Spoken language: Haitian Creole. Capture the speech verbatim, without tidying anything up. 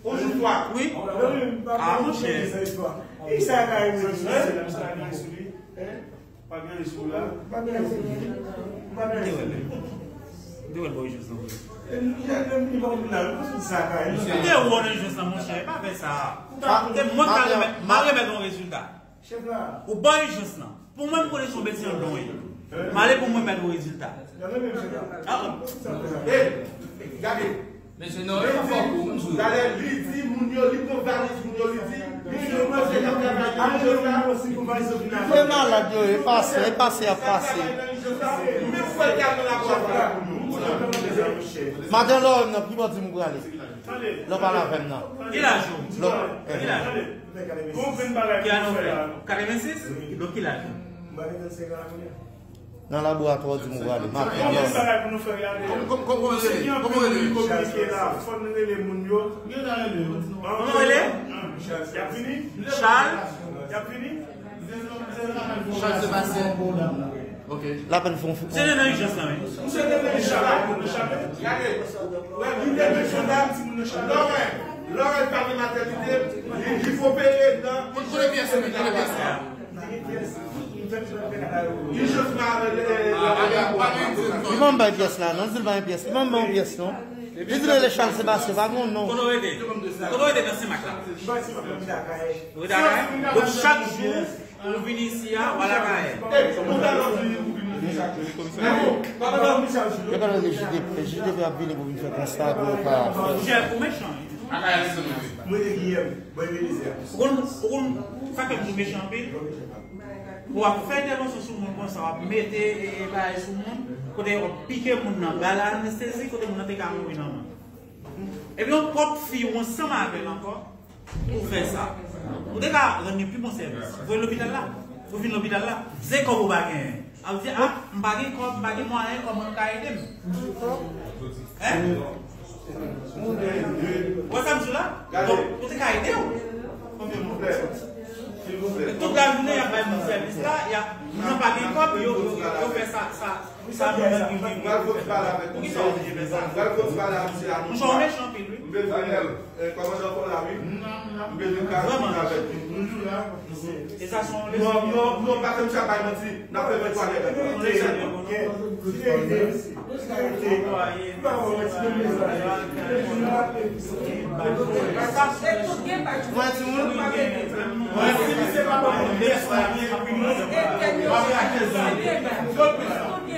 Bonjou, Fwa. Wi. Ah, monchè. Ki sa ka rive sou li? Pa gen sou la. M te wè l bò ijans lan. M te wè l nan ijans lan, monchè. Pa fè sa. Se mwen k pral remèt, m a remèt yon rezilta. Ou bò ijans lan. Pou mwen, m konnen se yon betiz yon don ye. M ale pou mwen mèt yon rezilta. Ah, bon. Gade. Mesye, non, e pa fò kou, m di w. Talè, li di moun yo, li pran valiz moun yo, li di moun yo panse y ap travay nan ijans la. Se malad yo ye, pase, e pase y ap pase. Menm fwa l te al nan laboratwa pou nou. Madan lò, m nan, ki bò di m prale? Lò pale avè m nan. Ki laj ou? Lò, ki laj ou? Ki ane ou fèt? Katrevensis? Donk ki laj ou? Nan laboratwa w di m ou prale. M ap pran lò. Kòman rele? Kòman rele? Kòman rele? Charles? Charles Sébastien. Ok. L ap fè yon fou. Se nan ijans lan, wi. Misye te nan ijans la, pou nou chape. Gade. Wè, li te nan ijans la, ti moun nan chape. Lorel, Lorel pa gen matènite, li, li opere nan. Kote pyès li, kote pyès la? Li jis pa rele. Li pa bay pyès la, non, li di l pa gen pyès. Li pa bay pyès, non. Li di l rele Charles Sébastien, pa gen non. Kote w rete? Kote w rete nan Senmak la? Ou rete Akayè? Donk, chak jou, ou vin isi a, w al Akayè. Yo pa rele J D P, J D P ap vini pou vin fè konsta pou yo ka fè. Monchè, ou mechan, wi. Mwen te Giyèm, mwen Ebenezer. Ou konn, ou konn, sa fè m tou mechan anpil. Pou w ap fè entèvansyon sou moun konsa, w ap mete, e, e, bagay sou moun, kote w ap pike moun nan, ba l anestezi, kote moun nan te ka mouri nan men. Epi yon pwòp fi ou ansanm avè l ankò, pou fè sa. Ou te ka rann li pi bon sèvis. Voye lopital la. Ou vin lopital la. Se kòb ou pa genyen. Ap di, ah, m pa gen kòb, m pa gen mwayen, kòman nou ka ede m? Hein? Ou wè sa m di w la? Donk, ou te ka ede w. Tout lajounen, y ap bay moun sèvis la, y ap, moun nan pa gen kòb, yo, yo, yo fè sa, sa, sa moun nan vin, vin, vin. Poukisa w oblije fè sa? Monchè, w mechan anpil, wi. Kòmandan Paul la, wi. M bezwen ka vin avèk li. Toujou la. E sa se yon leson. Non, non, non, pa fè misye ap bay manti. N ap fè mwen twalèt. Mwen, timoun. Mwen, si misye pa ban mwen leson, epi mwen, mwen, mwen, mwen,